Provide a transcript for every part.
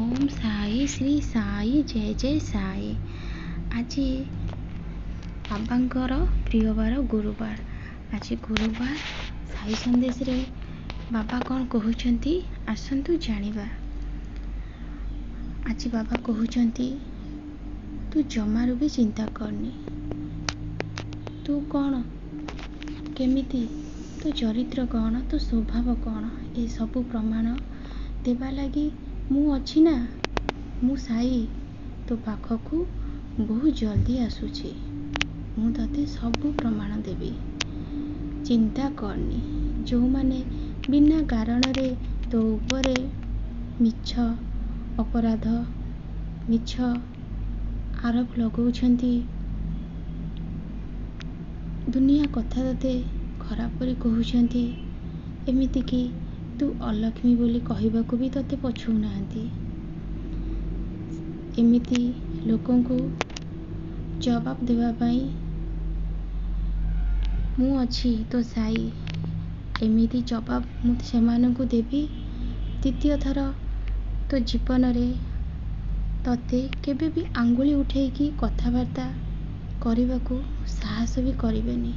ଓମ୍ ସାଇ ଶ୍ରୀ ସାଇ ଜୟ ଜୟ ସାଇ। ଆଜି ବାବାଙ୍କର ପ୍ରିୟବାର ଗୁରୁବାର। ଆଜି ଗୁରୁବାର ସାଇ ସନ୍ଦେଶରେ ବାବା କ'ଣ କହୁଛନ୍ତି ଆସନ୍ତୁ ଜାଣିବା। ଆଜି ବାବା କହୁଛନ୍ତି, ତୁ ଜମାରୁ ବି ଚିନ୍ତା କରନି। ତୁ କ'ଣ କେମିତି, ତୋ ଚରିତ୍ର କ'ଣ, ତୋ ସ୍ୱଭାବ କ'ଣ, ଏସବୁ ପ୍ରମାଣ ଦେବା ଲାଗି ମୁଁ ଅଛି ନା। ମୁଁ ସାଇ ତୋ ପାଖକୁ ବହୁତ ଜଲ୍ଦି ଆସୁଛି। ମୁଁ ତୋତେ ସବୁ ପ୍ରମାଣ ଦେବି, ଚିନ୍ତା କରନି। ଯେଉଁମାନେ ବିନା କାରଣରେ ତୋ ଉପରେ ମିଛ ଅପରାଧ, ମିଛ ଆରୋପ ଲଗାଉଛନ୍ତି, ଦୁନିଆ କଥା ତୋତେ ଖରାପ କରି କହୁଛନ୍ତି, ଏମିତିକି ତୁ ଅଲକ୍ଷ୍ମୀ ବୋଲି କହିବାକୁ ବି ତୋତେ ପଛଉନାହାନ୍ତି, ଏମିତି ଲୋକଙ୍କୁ ଜବାବ ଦେବା ପାଇଁ ମୁଁ ଅଛି ତୋ ସାଇ। ଏମିତି ଜବାବ ମୁଁ ସେମାନଙ୍କୁ ଦେବି, ଦ୍ୱିତୀୟ ଥର ତୋ ଜୀବନରେ ତୋତେ କେବେ ବି ଆଙ୍ଗୁଳି ଉଠେଇକି କଥାବାର୍ତ୍ତା କରିବାକୁ ସାହସ ବି କରିବେନି।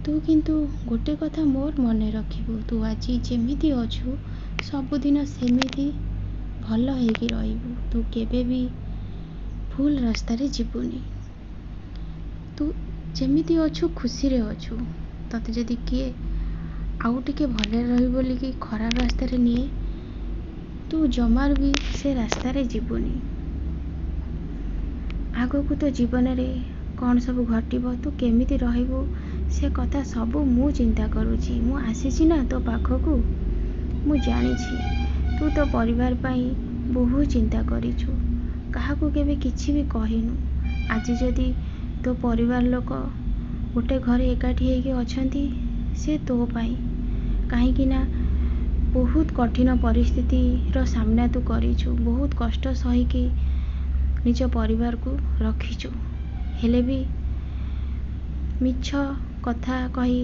ତୁ କିନ୍ତୁ ଗୋଟେ କଥା ମୋର ମନେ ରଖିବୁ, ତୁ ଆଜି ଯେମିତି ଅଛୁ ସବୁଦିନ ସେମିତି ଭଲ ହେଇକି ରହିବୁ। ତୁ କେବେ ବି ଭୁଲ ରାସ୍ତାରେ ଯିବୁନି। ତୁ ଯେମିତି ଅଛୁ ଖୁସିରେ ଅଛୁ। ତତେ ଯଦି କିଏ ଆଉ ଟିକେ ଭଲରେ ରହିବୁ ବୋଲିକି ଖରାପ ରାସ୍ତାରେ ନିଏ, ତୁ ଜମାରୁ ବି ସେ ରାସ୍ତାରେ ଯିବୁନି। ଆଗକୁ ତୋ ଜୀବନରେ କ'ଣ ସବୁ ଘଟିବ, ତୁ କେମିତି ରହିବୁ, ସେ କଥା ସବୁ ମୁଁ ଚିନ୍ତା କରୁଛି। ମୁଁ ଆସିଛି ନା ତୋ ପାଖକୁ। ମୁଁ ଜାଣିଛି ତୁ ତୋ ପରିବାର ପାଇଁ ବହୁତ ଚିନ୍ତା କରିଛୁ, କାହାକୁ କେବେ କିଛି ବି କହିନୁ। ଆଜି ଯଦି ତୋ ପରିବାର ଲୋକ ଗୋଟେ ଘରେ ଏକାଠି ହେଇକି ଅଛନ୍ତି, ସେ ତୋ ପାଇଁ। କାହିଁକି ନା ବହୁତ କଠିନ ପରିସ୍ଥିତିର ସାମ୍ନା ତୁ କରିଛୁ, ବହୁତ କଷ୍ଟ ସହିକି ନିଜ ପରିବାରକୁ ରଖିଛୁ। ହେଲେ ବି ମିଛ କଥା କହି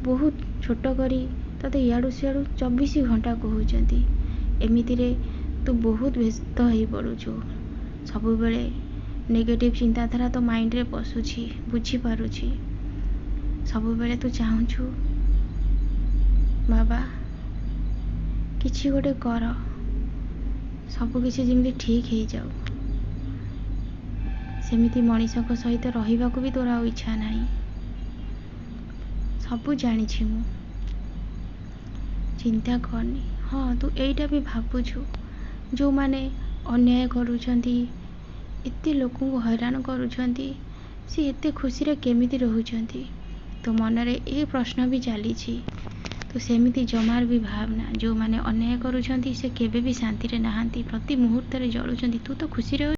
ବହୁତ ଛୋଟ କରି ତୋତେ ଇଆଡ଼ୁ ସିଆଡ଼ୁ 24 ଘଣ୍ଟା କହୁଛନ୍ତି। ଏମିତିରେ ତୁ ବହୁତ ବ୍ୟସ୍ତ ହେଇପଡ଼ୁଛୁ। ସବୁବେଳେ ନେଗେଟିଭ୍ ଚିନ୍ତାଧାରା ତୋ ମାଇଣ୍ଡରେ ପଶୁଛି, ବୁଝିପାରୁଛି। ସବୁବେଳେ ତୁ ଚାହୁଁଛୁ, ବାବା କିଛି ଗୋଟେ କର, ସବୁକିଛି ଯେମିତି ଠିକ୍ ହେଇଯାଉ। ସେମିତି ମଣିଷଙ୍କ ସହିତ ରହିବାକୁ ବି ତୋର ଆଉ ଇଚ୍ଛା ନାହିଁ। ସବୁ ଜାଣିଛି ମୁଁ, ଚିନ୍ତା କରନି। ହଁ, ତୁ ଏଇଟା ବି ଭାବୁଛୁ, ଯେଉଁମାନେ ଅନ୍ୟାୟ କରୁଛନ୍ତି, ଏତେ ଲୋକଙ୍କୁ ହଇରାଣ କରୁଛନ୍ତି, ସେ ଏତେ ଖୁସିରେ କେମିତି ରହୁଛନ୍ତି? ତୋ ମନରେ ଏ ପ୍ରଶ୍ନ ବି ଚାଲିଛି। ତୁ ସେମିତି ଜମାରୁ ବି ଭାବନା। ଯେଉଁମାନେ ଅନ୍ୟାୟ କରୁଛନ୍ତି ସେ କେବେ ବି ଶାନ୍ତିରେ ନାହାନ୍ତି, ପ୍ରତି ମୁହୂର୍ତ୍ତରେ ଜଳୁଛନ୍ତି। ତୁ ତ ଖୁସିରେ।